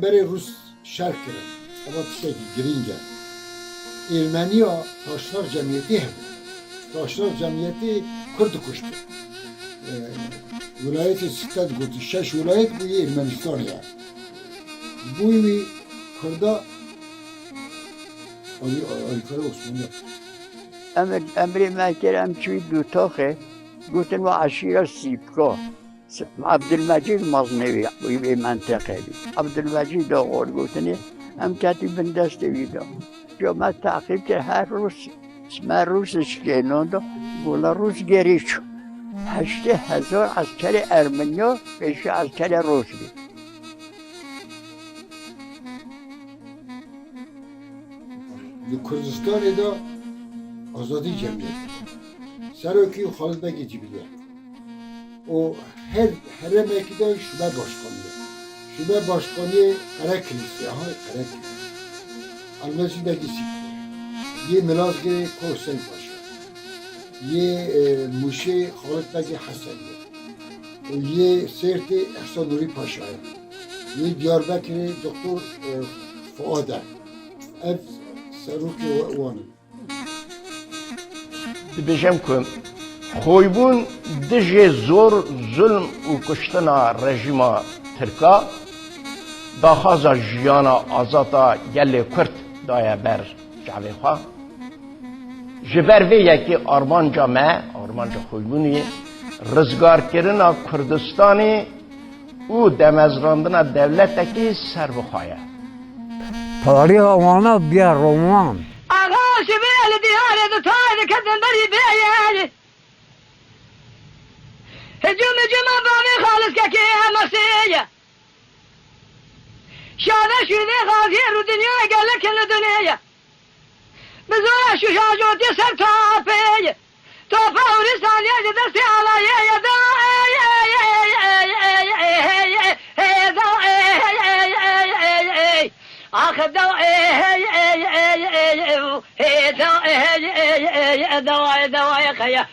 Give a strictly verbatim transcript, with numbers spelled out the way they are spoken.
Berê Rûs şer kirin. Eva tiştekî girîng e. Ermeniya Taşnar Cemiyetî hebû. Taşnar Cemiyetî Kurd dikuştin. E, Wilayetê Sitte digotin. Şeş wilayet bûyî Ermenistanê ye. Bûyî wî Kurda Alî, Alîkara Osmanî. Em, emrê me kir, em çûyî dûtaxê, gotin we eşîra Sîpka. S-, Ebdulmecîd mezinê wî, wî vê menteqê bî. Ebdulmecîd oxor gotinê, em ketî bin destê wî de. Jo me teqîb kir, her rûs, me rûs şikênanda, gola rûs gerî çû. Heştê hezar eskerê Ermeniya pêşî eskerê rûs bî. Li Kurdistanê de Azadî Cemiyetî. Serokî Xalid Begê Cîbilî ye. Û her herêmekî de şube başkanî ye. Şube başkanî Qerekilîsê, ha Qerekilîs. Elmecîdekî Sîkê. Yê Milazgirê Ko Huseyîn Paşa. Yê, e, Mûşê Xalid Begê Hesen ye. Û yê Sêrtê Ehsan Nûrî Paşa ye. Yê Diyarbekirê Doktor, e, Fuad e. Ev serokê we-, wan in. Dibêjim ku xoybûn dijê zor, zulm û kuştina rejîma Tirka daxwaza jiyana azad a gelê Kurd daye ber çavê xwe. Ji ber vê yekê armanca me, armanca xoybûnê, rizgarkirina Kurdistanê û demezrandina dewletekî serbixwe ye. Tarîxa wana bûye roman. Axa şibe li diyarê di tayê diketin berî bêyê. Hicûm hicûma bavê xaliskekê em mesêye. Şade şûvê xaziyê rû dinyayê gelek in li dunê ye. Bi zora şûşa jotiyê ser tapê ye. Topa Hûristaniyê ji destê alayê ye da ey, ey, ey, ey, ey, ey, ey, ey, ey, da ey, ey, ey, ey, ey, ey. Ax da ey, ey, ey, ey, ey, ey, ey, da ey, ey, ey, ey, da ey, da ey, qeye.